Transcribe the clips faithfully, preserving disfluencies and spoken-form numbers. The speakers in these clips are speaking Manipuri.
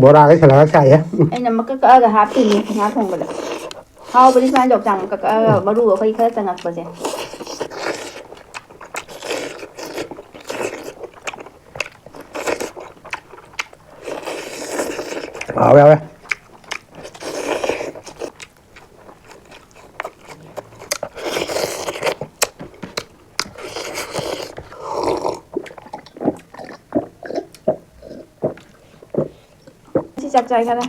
ꯕꯣꯔꯥꯒ ꯁꯦꯂꯒ ꯁꯥꯏꯌꯦ꯫ ꯎꯝ꯫ ꯑꯩꯅ ꯃꯀꯛ ꯀꯛꯑꯒ ꯍꯥꯞꯇꯣꯏꯅꯦ ꯉꯥ ꯊꯣꯡꯕꯗ꯫ ꯍꯥꯎꯕꯗꯤ ꯁꯨꯃꯥꯏꯅ ꯌꯣꯡꯆꯥꯛ ꯃꯀꯛ ꯀꯛꯑꯒ ꯃꯔꯨ ꯑꯩꯈꯣꯏ ꯈꯔ ꯆꯪꯉꯛꯄꯁꯦ꯫ ꯍꯥꯎꯋꯦ, ꯍꯥꯎꯋꯦ꯫ ꯉꯁꯤ ꯆꯥꯛ ꯆꯥꯏ ꯈꯔ꯫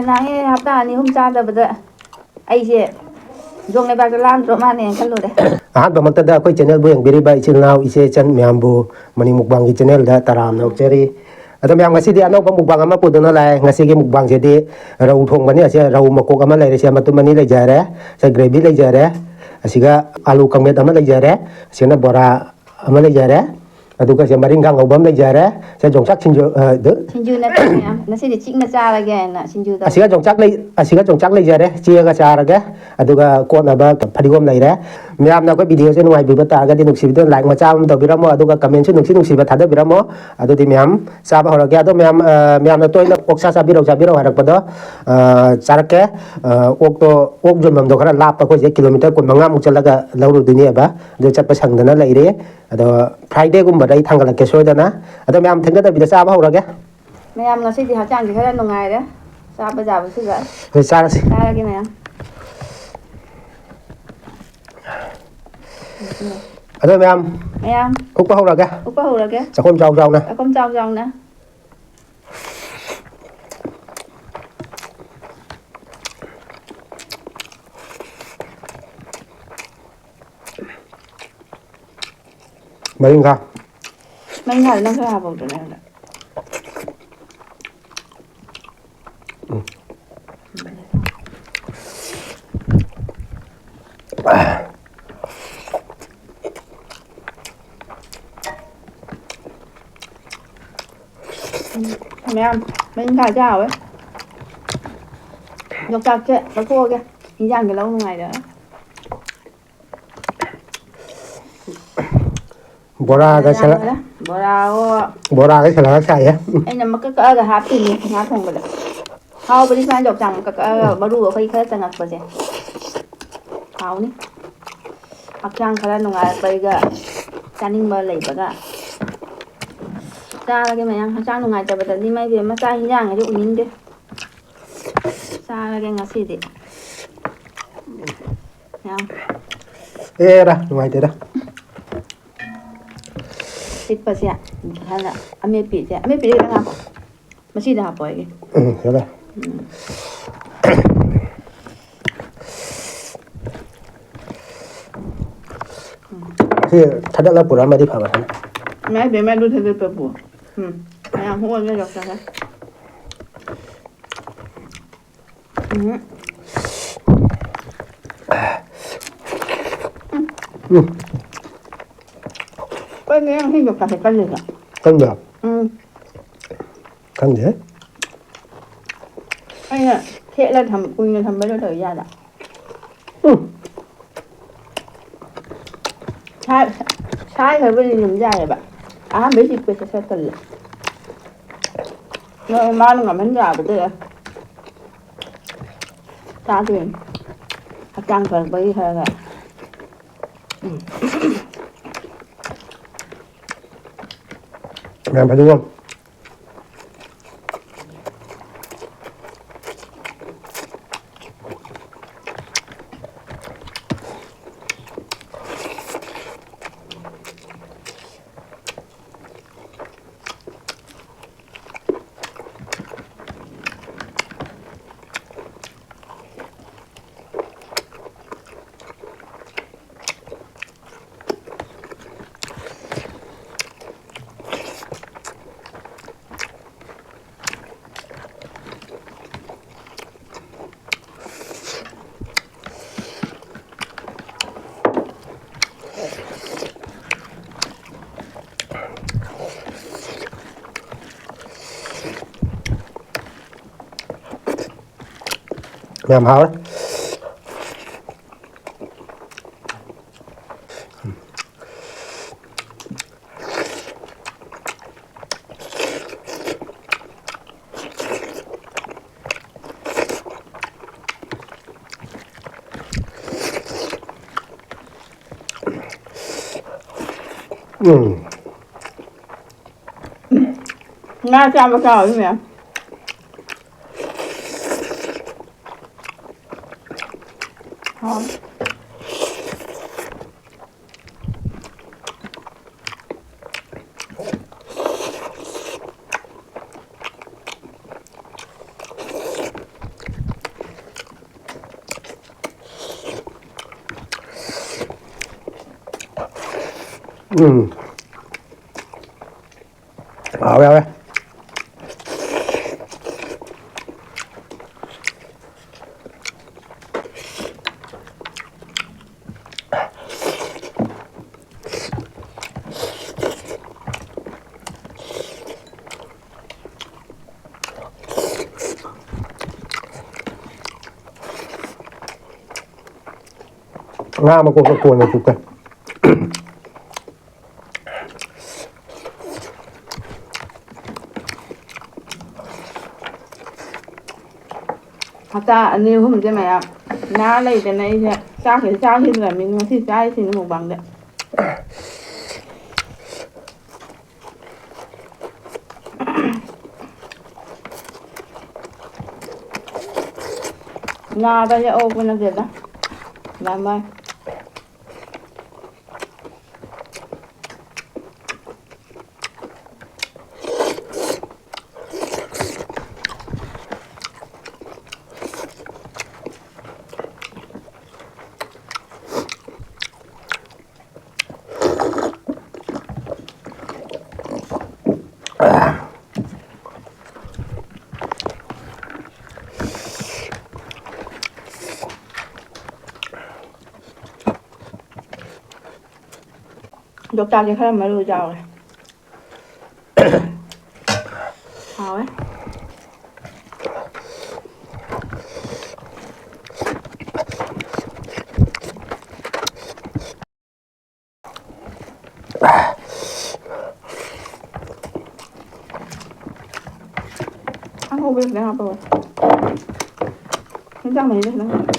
ꯅꯍꯥꯟ ꯍꯞꯇꯥ ꯑꯅꯤ ꯑꯍꯨꯝ ꯆꯥꯗꯕꯗ ꯑꯩꯁꯦ ꯖꯣꯡ ꯂꯩꯕꯥꯛꯇ ꯂꯥꯝꯗ꯭ꯔꯣ ꯃꯥꯅꯦꯅ ꯈꯜꯂꯨꯔꯦ꯫ ꯑꯍꯥꯟꯕꯃꯛꯇꯗ ꯑꯩꯈꯣꯏ channelꯕꯨ ꯌꯦꯡꯕꯤꯔꯤꯕ ꯏꯆꯤꯜ ꯏꯅꯥꯎ, ꯏꯆꯦ ꯏꯆꯟ ꯃꯌꯥꯝꯕꯨ ꯃꯅꯤ mukbangꯒꯤ channelꯗ ꯇꯔꯥꯝꯅ ꯑꯣꯛꯆꯔꯤ꯫ ꯑꯗꯣ ꯃꯌꯥꯝ, ꯉꯁꯤꯗꯤ ꯑꯅꯧꯕ mukbang ꯑꯃ ꯄꯨꯗꯨꯅ ꯂꯥꯛꯑꯦ꯫ ꯉꯁꯤꯒꯤ mukbangꯁꯤꯗꯤ ꯔꯧ ꯊꯣꯡꯕꯅꯤ꯫ ꯑꯁꯤ ꯔꯧ ꯃꯀꯣꯛ ꯑꯃ ꯂꯩꯔꯦ, ꯁꯤ ꯃꯇꯨꯝ ꯑꯅꯤ ꯂꯩꯖꯔꯦ, ꯁꯤ gravy ꯂꯩꯖꯔꯦ, ꯑꯁꯤꯒ ꯑꯥꯂꯨ ꯀꯥꯡꯃꯦꯠ ꯑꯃ ꯂꯩꯖꯔꯦ, ꯑꯁꯤꯅ ꯕꯣꯔꯥ ꯑꯃ ꯂꯩꯖꯔꯦ, ꯑꯗꯨꯒ ꯁꯤ ꯃꯔꯤꯡꯈꯥ ꯉꯧꯕ ꯑꯃ ꯂꯩꯖꯔꯦ, ꯁꯤ ꯌꯣꯡꯆꯥꯛ ꯁꯤꯡꯖꯨ, ꯑ, ꯑꯗꯨ ꯁꯤꯡꯖꯨ ꯅꯠꯇꯦ ꯃꯌꯥꯝ, ꯉꯁꯤꯗꯤ ꯆꯤꯛꯅ ꯆꯥꯔꯒꯦ ꯍꯥꯏꯅ ꯁꯤꯡꯖꯨ ꯇꯧꯔꯦ꯫ ꯑꯁꯤꯒ ꯌꯣꯡꯆꯥꯛ ꯂꯩ-, ꯑꯁꯤꯒ ꯌꯣꯡꯆꯥꯛ ꯂꯩꯖꯔꯦ, ꯆꯤꯛꯑꯒ ꯆꯥꯔꯒꯦ꯫ ꯑꯗꯨꯒ ꯀꯣꯠꯅꯕ ꯐꯗꯤꯒꯣꯝ ꯂꯩꯔꯦ꯫ ꯃꯌꯥꯝꯅ ꯑꯩꯈꯣꯏ videoꯁꯦ ꯅꯨꯡꯉꯥꯏꯕꯤꯕ ꯇꯥꯔꯒꯗꯤ, ꯅꯨꯡꯁꯤꯕꯤꯗꯨꯅ like ꯃꯆꯥ ꯑꯃ ꯇꯧꯕꯤꯔꯝꯃꯣ, ꯑꯗꯨꯒ commentꯁꯨ ꯅꯨꯡꯁꯤ ꯅꯨꯡꯁꯤꯕ ꯊꯥꯗꯕꯤꯔꯝꯃꯣ꯫ ꯑꯗꯨꯗꯤ ꯃꯌꯥꯝ ꯆꯥꯕ ꯍꯧꯔꯒꯦ꯫ ꯑꯗꯣ ꯃꯌꯥꯝ, ꯑ, ꯃꯌꯥꯝꯅ ꯇꯣꯏꯅ ꯑꯣꯛꯁꯥ ꯆꯥꯕꯤꯔꯛꯎ, ꯆꯥꯕꯤꯔꯛꯎ ꯍꯥꯏꯔꯛꯄꯗꯣ, ꯑ, ꯆꯥꯔꯛꯀꯦ꯫ ꯑ, ꯑꯣꯛꯇꯣ, ꯑꯣꯛ ꯌꯣꯟꯐꯝꯗꯣ ꯈꯔ ꯂꯥꯞꯄ, ꯑꯩꯈꯣꯏꯁꯦ kilometre ꯀꯨꯟ ꯃꯉꯥꯃꯨꯛ ꯆꯠꯂꯒ ꯂꯧꯔꯨꯗꯣꯏꯅꯦꯕ꯫ ꯑꯗꯨ ꯆꯠꯄ ꯁꯪꯗꯅ ꯂꯩꯔꯦ꯫ ꯑꯗꯣ Fridayꯒꯨꯝꯕꯗ ꯑꯩ ꯊꯥꯡꯒꯠꯂꯛꯀꯦ ꯁꯣꯏꯗꯅ꯫ ꯑꯗꯣ ꯃꯌꯥꯝ ꯊꯦꯡꯊꯗꯕꯤꯗ ꯆꯥꯕ ꯍꯧꯔꯒꯦ꯫ ꯃꯌꯥꯝ ꯉꯁꯤꯗꯤ ꯍꯛꯆꯥꯡꯁꯦ ꯈꯔ ꯅꯨꯡꯉꯥꯏꯔꯦ꯫ ꯆꯥꯕ ꯌꯥꯕꯁꯨ ꯂꯣꯏ꯫ ꯍꯣꯏ, ꯆꯥꯔꯁꯤ꯫ ꯆꯥꯔꯒꯦ ꯃꯌꯥꯝ꯫ ꯑꯗꯣ ꯃꯌꯥꯝ, ꯃꯌꯥꯝ ꯍꯨꯛꯄ ꯍꯧꯔꯒꯦ꯫ ꯍꯨꯛꯄ ꯍꯧꯔꯒꯦ꯫ ꯆꯥꯛꯈꯣꯝ ꯆꯥꯎ ꯆꯥꯎꯅ꯫ ꯆꯥꯛꯈꯣꯝ ꯆꯥꯎ ꯆꯥꯎꯅ꯫ ꯃꯔꯤꯡꯈꯥ꯫ ꯃꯔꯤꯡꯈꯥꯗꯣ ꯅꯪ ꯈꯔ ꯍꯥꯞꯄꯧꯗꯅ ꯑꯩꯉꯣꯟꯗ꯫ ꯎꯝ꯫ ꯎꯝ, ꯃꯌꯥꯝ, ꯃꯔꯤꯡꯈꯥꯁꯦ ꯍꯥꯎꯋꯦ꯫ ꯌꯣꯡꯆꯥꯛꯁꯦ ꯂꯧꯊꯣꯛꯑꯒꯦ꯫ ꯏꯟꯖꯥꯡꯒ ꯂꯧ ꯅꯨꯡꯉꯥꯏꯔꯦ꯫ ꯕꯣꯔꯥꯒ ꯁꯦꯂ-, ꯌꯥꯝꯅ ꯕꯣꯔꯥꯒ ꯁꯂꯥꯠ ꯁꯥꯏꯌꯦ꯫ ꯑꯩꯅ ꯃꯀꯛ ꯀꯛꯑꯒ ꯍꯥꯞꯄꯤꯅꯤ ꯉꯥ ꯊꯣꯡꯕꯗ꯫ ꯍꯥꯎꯕꯗꯤ ꯁꯨꯃꯥꯏꯅ ꯌꯣꯡꯆꯥꯛ ꯃꯀꯛ ꯀꯛꯑꯒ ꯃꯔꯨꯒ ꯑꯩꯈꯣꯏ ꯈꯔ ꯆꯪꯉꯛꯄꯁꯦ꯫ ꯍꯥꯎꯅꯤ꯫ ꯍꯛꯆꯥꯡ ꯈꯔ ꯅꯨꯡꯉꯥꯏꯔꯛꯄꯩꯒ ꯆꯥꯅꯤꯡꯕ ꯂꯩꯕꯒ꯫ ꯆꯥꯔꯒꯦ ꯃꯌꯥꯝ, ꯍꯛꯆꯥꯡ ꯅꯨꯡꯉꯥꯏꯇꯕꯗꯗꯤ ꯃꯩ ꯕꯦꯝꯃ ꯆꯥꯛ ꯍꯤꯟꯖꯥꯡꯒꯁꯦ ꯎꯅꯤꯡꯗꯦ꯫ ꯆꯥꯔꯒꯦ ꯉꯁꯤꯗꯤ꯫ ꯌꯥꯝ ꯑꯦꯔꯥ, ꯅꯨꯡꯉꯥꯏꯇꯦꯗ꯫ ꯄꯤꯛꯄꯁꯦ ꯍꯥꯟꯅ ꯑꯃꯦꯠꯄꯤꯁꯦ, ꯑꯃꯦꯠꯄꯤꯁꯦ ꯈꯤꯇꯪ ꯍꯥꯞꯄꯣ꯫ ꯃꯁꯤꯗ ꯍꯥꯞꯄꯣ ꯑꯩꯒꯤ꯫ ꯎꯝ, ꯌꯥꯔꯦ꯫ ꯎꯝ꯫ ꯁꯤ ꯊꯥꯗꯠꯂ ꯄꯨꯔꯛꯑꯝꯃꯗꯤ ꯐꯕ ꯁꯅ꯫ ꯏꯃꯥ ꯏꯕꯦꯝꯃ, ꯑꯗꯨ ꯊꯥꯗꯠꯄꯕꯨ꯫ ꯎꯝ꯫ ꯃꯌꯥꯝ ꯍꯣꯜꯂ ꯌꯣꯛꯆꯒꯦ꯫ ꯎꯝ꯫ ꯎꯝ꯫ ꯀꯩꯅꯣ ꯅꯪ ꯍꯤꯡꯗꯣ ꯈꯥꯁꯦ ꯀꯜꯂꯤꯗ꯫ ꯀꯟꯕ꯭ꯔꯥ? ꯎꯝ꯫ ꯈꯪꯗꯦ꯫ ꯑꯩꯅ ꯈꯦꯠꯂ ꯊꯝ-, ꯀꯨꯏꯅ ꯊꯝꯕꯗꯣ ꯇꯧꯔꯤ ꯖꯥꯠꯂ? ꯎꯝ꯫ ꯁꯥꯏ-, ꯁꯥꯏꯈ꯭ꯔꯕꯨꯗꯤ ꯑꯗꯨꯝ ꯌꯥꯏꯑꯕ꯫ ꯑꯍꯥꯟꯕꯩ ꯆꯤꯛꯄꯁꯦ ꯈꯔ ꯇꯜꯂꯦ꯫ ꯅꯣꯏ ꯃꯥꯅ ꯉꯝꯍꯟ ꯌꯥꯕꯗꯨꯗ ꯆꯥꯗꯣꯏꯅꯤ꯫ ꯍꯛꯆꯥꯡ ꯐꯔꯛꯄꯒꯤ ꯈꯔ ꯈꯔ꯫ ꯎꯝ꯫ ꯌꯥꯝ ꯐꯩ꯫ ꯌꯥꯝ ꯍꯥꯎꯔꯦ꯫ ꯎꯝ꯫ ꯉꯥ ꯆꯥꯕ ꯆꯥꯎꯔꯤ ꯃꯌꯥꯝ꯫ ꯍꯥꯎ꯫ ꯎꯝ꯫ ꯍꯥꯎꯔꯦ, ꯍꯥꯎꯔꯦ꯫ ꯉꯥ ꯃꯀꯣꯛꯇ ꯀꯣꯟꯅ ꯆꯨꯞꯀꯦ꯫ ꯍꯞꯇꯥ ꯑꯅꯤ ꯑꯍꯨꯝꯁꯦ ꯃꯌꯥꯝ ꯅꯥ ꯂꯩꯗꯅ ꯑꯩꯁꯦ ꯆꯥꯛꯁꯦ ꯆꯥꯈꯤꯗ꯭ꯔꯕꯅꯤ꯫ ꯉꯁꯤ ꯆꯥꯔꯤꯁꯤꯅꯤ ꯃꯨꯛꯕꯥꯡꯗ꯫ ꯅꯥꯕꯁꯦ ꯑꯣꯛꯄ ꯅꯠꯇꯦꯗ꯫ ꯅꯥꯃꯥꯏ꯫ ꯌꯣꯡꯆꯥꯛꯁꯦ ꯈꯔ ꯃꯔꯨ ꯌꯥꯎꯔꯦ꯫ ꯍꯥꯎꯋꯦ꯫ ꯑꯉꯧꯕꯁꯤꯗ ꯍꯥꯞꯄꯒ ꯍꯤꯟꯖꯥꯡ ꯃꯍꯤꯗ ꯈꯤꯇꯪ ꯍꯥꯞꯄꯣ꯫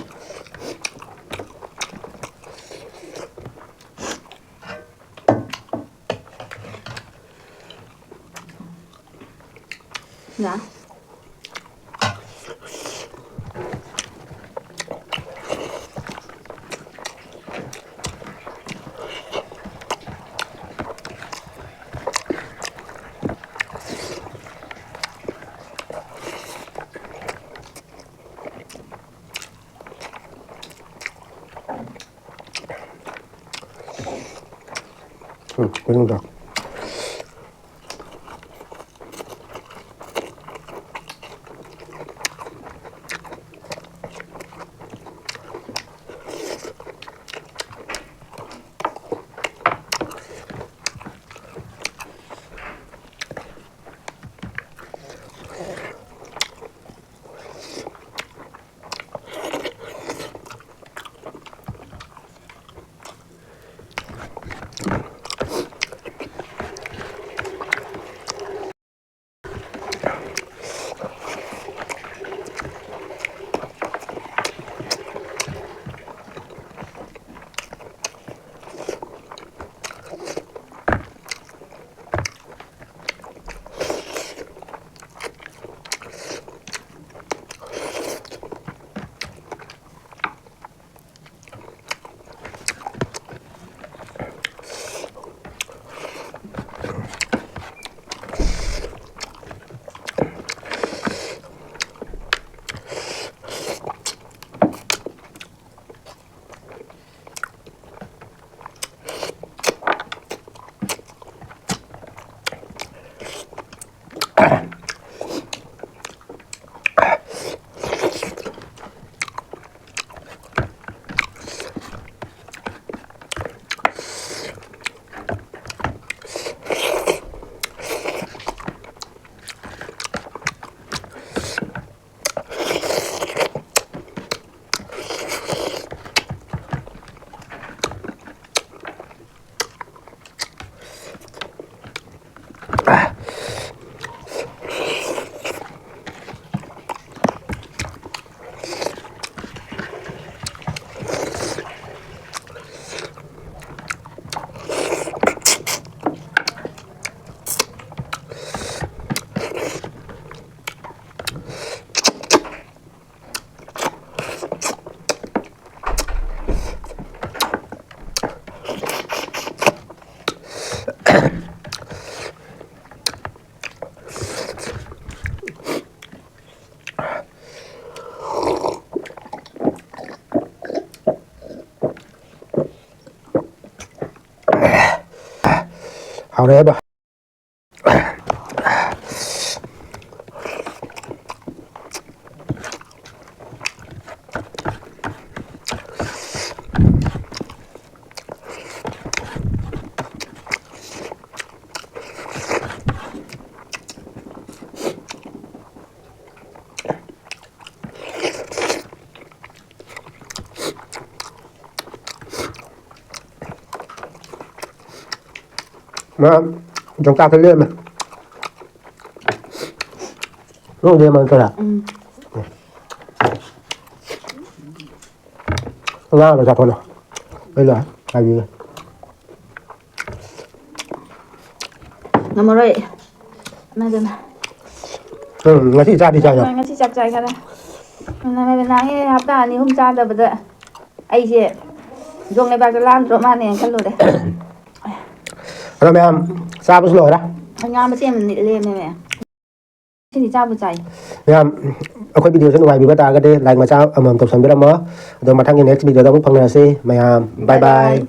ꯀꯩꯅꯣꯗ꯫ ꯍꯥꯎꯔꯦ ꯑꯗꯣ꯫ ꯃꯥ ꯌꯣꯡꯆꯥꯛꯇ ꯂꯦꯝꯃꯦ꯫ ꯅꯪ ꯂꯦꯝꯃ ꯅꯠꯇ꯭ꯔꯥ? ꯎꯝ꯫ ꯑꯉꯥꯡꯗꯣ ꯆꯥꯊꯣꯛꯂꯣ꯫ ꯑꯩꯅ ꯍꯥꯏꯕꯤꯒꯦ꯫ ꯉꯝꯃꯔꯣꯏ꯫ ꯏꯃꯥꯏ ꯄꯦꯝꯃ꯫ ꯎꯝ, ꯉꯁꯤ ꯆꯥꯗꯤ ꯆꯥꯏꯅ꯫ ꯍꯣꯏ, ꯉꯁꯤ ꯆꯥꯛ ꯆꯥꯏ ꯈꯔ꯫ ꯅꯍꯥꯟ ꯍꯞꯇꯥ ꯑꯅꯤ ꯑꯍꯨꯝ ꯆꯥꯗꯕꯗ ꯑꯩꯁꯦ ꯌꯣꯡ ꯂꯩꯕꯥꯛꯇ ꯂꯥꯟꯗ꯭ꯔꯣ ꯃꯥꯅꯦꯅ ꯈꯜꯂꯨꯔꯦ꯫ ꯑꯗꯣ ꯃꯌꯥꯝ ꯆꯥꯕꯁꯨ ꯂꯣꯏꯔꯦ꯫ ꯉꯥ ꯃꯆꯦꯠ ꯑꯃ ꯂꯦꯝꯃꯦ ꯃꯌꯥꯝ꯫ ꯁꯤꯗꯤ ꯆꯥꯕꯨ ꯆꯥꯏ꯫ ꯃꯌꯥꯝ ꯑꯩꯈꯣꯏ video ꯁꯦ ꯅꯨꯡꯉꯥꯏꯕꯤꯕ ꯇꯥꯔꯒꯗꯤ like ꯃꯆꯥ ꯑꯃꯃꯝ ꯇꯧꯁꯟꯕꯤꯔꯝꯃꯣ꯫ ꯑꯗꯣ ꯃꯊꯪꯒꯤ next video ꯗ ꯑꯃꯨꯛ ꯐꯪꯅꯔꯁꯤ ꯃꯌꯥꯝ꯫ Bye bye bye.